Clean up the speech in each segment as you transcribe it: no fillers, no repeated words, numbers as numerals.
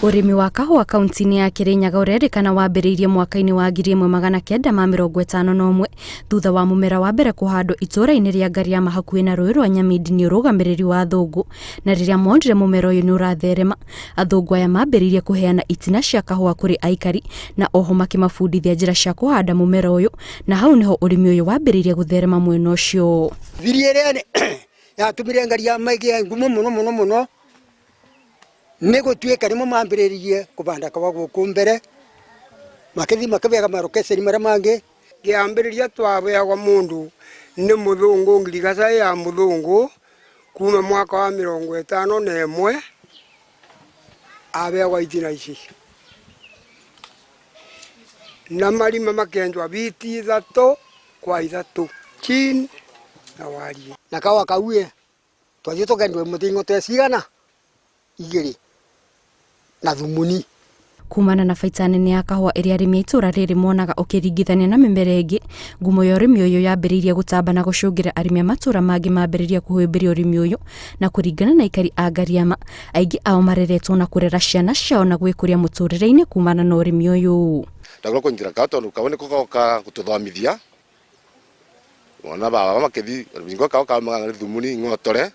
Ũrĩmi wa kahũa kaunti-inĩ ya Kirinyaga ũrerĩkana wambĩrĩirie mwaka-inĩ wa 1951 thutha wa mũmera wa mbere kũhandwo itũũra-inĩ rĩa Ngariama hakuhĩ na rũĩ rwa Nyamindi nĩ ũrũgamĩrĩri wa athũngũ. Na rĩrĩa monire mũmera ũyũ nĩ ũratherema, athũngũ aya mambĩrĩirie kũheana itina cia kahũa kũrĩ aikari na oho makĩmabundithia njĩra cia kũhanda mũmera ũyũ, na hau nĩho ũrĩmi ũyũ wambĩrĩirie gũtherema mwena ũcio. Thiri ĩrĩa yatũmire Ngariama ĩgĩe ngumo mũno mũno mũno nĩ gũtuĩka nĩmo mambĩrĩririe kũbanda kahũa gũkũ mbere, makĩthiĩ makĩbeaga marokeceni marĩa mangĩ. Kĩambĩrĩria twabeagwo mũndũ nĩ mũthũngũ ngirigaca ya mũthũngũ kuma mwaka wa 51 abeagwo itina ici na marima makenjwa biti 3 kwa 3 chini na wariĩ. Na kahũa kau ĩ, twathiĩ tũkendio mũtĩ ng'ote cigana igĩrĩ na thumuni. Kumana na baita nene ya kahũa ĩrĩa arĩmi a itũũra rĩrĩ monaga ũkĩringithania na mĩmera ĩngĩ, ngumo ya ũrĩmi ũyũ yambĩrĩirie gũtamba na gũcũngĩra arĩmi a matũũra mangĩ mambĩrĩrie kũhĩmbĩria ũrĩmi ũyũ, na kũringana na aikari a Ngariama, aingĩ ao mareretwo na kũrera ciana ciao na gwĩkũria mũtũrĩre-inĩ kumana na ũrĩmi ũyũ. Ndagũra kũnyitĩra kawa tondũ kawa nĩko goka gũtũthomithia ona baba makĩthi bingo kawa kaumaga thumuni ng'otore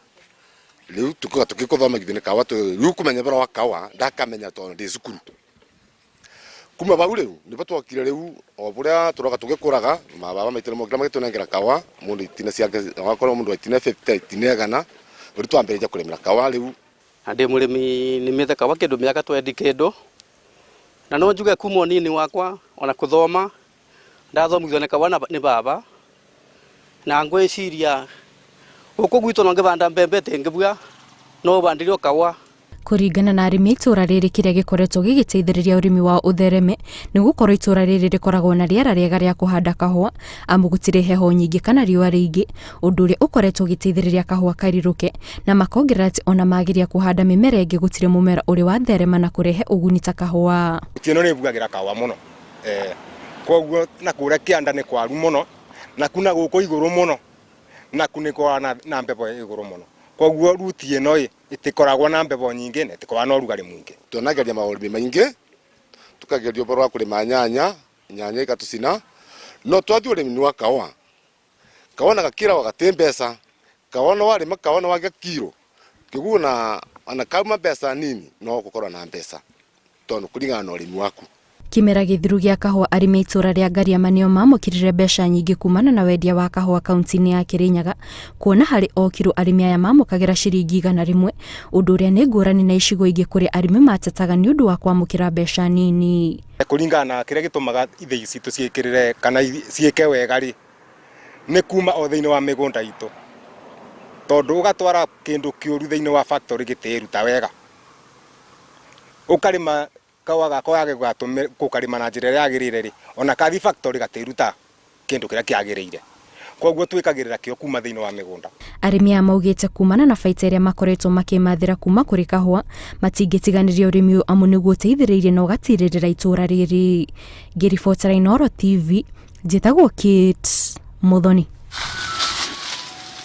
rĩu tukoga tũgĩkũthomagithio nĩ kawa rĩu kũmenya ũhoro wa kawa ndakamenya tondũ ndĩ cukuru. Kuma bau rĩu nĩbo twokire rĩu o bũrĩa tũroka tũgĩkũraga mababa maitũ nĩmokire magĩtũnengera kawa mũndũ itina ciake agakorwo mũndũ itina 50 itina 100 rĩu twambĩrĩria kũrĩmĩra kawa rĩu. Na ndĩ mũrĩmi nĩmĩte kawa kĩndũ mĩaka twendi kĩndũ, na no njuge kuma ũnini wakwa ona kũthoma ndathomithio nĩ kawa nĩ baba, na ngwĩciria gũkũ gwitũ no ngĩbanda mbembe ĩtĩngĩbua no ũbandire o kawa. Kũringana na arĩmi a itũũra rĩrĩ kĩrĩa gĩkoretwo gĩgĩteithĩrĩria ũrĩmi wao ũthereme nĩ gũkorwo itũũra rĩrĩ rĩkoragwo na rĩera rĩega rĩa kũhanda kahũa amu gũtirĩ heho nyingĩ kana riũa rĩingĩ, ũndũ ũrĩa ũkoretwo ũgĩteithĩrĩria kahũa karirũke, na makongerera atĩ ona mageria kũhanda mĩmera ĩngĩ gũtirĩ mũmera ũrĩ watherema na kũrehe ũguni ta kahũa. Mĩtĩ ĩno nĩ ĩbuagĩra kahũa mũno, koguo na kũrĩa kĩanda nĩ kwaru mũno, na kuna gũkũ igũrũ mũno naku nĩ koragwo na mbebo igũrũ mũno, koguo ruti ĩno ĩ ĩtĩkoragwo na mbebo nyingĩ na ĩtĩkoragwo na ũrugarĩ mũingĩ. Twanageria maũrĩmi maingĩ, tũkageria ũhoro wa kũrĩma nyanya, nyanya igatũcina, no twathiĩ ũrĩmi-inĩ wa kahũa, kahũa na gakĩragwo gatĩ mbeca, kahũa no warĩma kahũa nĩ wagĩa kiro, kĩguo ona kauma mbeca nini no ũgũkorwo na mbeca tondũ kũringana na ũrĩmi waku. Kĩmera gĩthiru gĩa kahũa arĩmi a itũũra rĩa Ngariama nĩo mamũkĩrire mbeca nyingĩ kumana na wendia wa kahũa kaunti-inĩ ya Kirinyaga, kuona harĩ o kiro arĩmi aya mamũkagĩra ciringi 100, ũndũ ũrĩa nĩ ngũrani na icigo ingĩ kũrĩa arĩmi matetaga nĩ ũndũ wa kwamũkĩra mbeca nini. Kũringana na kĩrĩa gĩtũmaga ithĩi citũ ciĩkĩrĩre kana ciĩke wega rĩ, nĩ kuma o thĩinĩ wa mĩgũnda itũ, tondũ ũgatwara kĩndũ kĩũru thĩinĩ wa factory gĩtĩruta wega, ũkarĩma kahũa gaka wage gũkarĩma na njĩra ĩrĩa yagĩrĩire rĩ, ona kathi factory gatĩruta kĩndũ kĩrĩa kĩagĩrĩire. Koguo twĩkagĩrĩra kĩo kuma thĩinĩ wa mĩgũnda. Arĩmi aya maugĩte kumana na baita ĩrĩa makoretwo makĩmathĩra kuma kũrĩ kahũa, matingĩtiganĩria ũrĩmi ũyũ amu nĩguo ũteithĩrĩirie na ũgatirĩrĩra itũũra rĩrĩ. Ngĩribotera Inooro TV, njĩtagwo Kate Muthoni.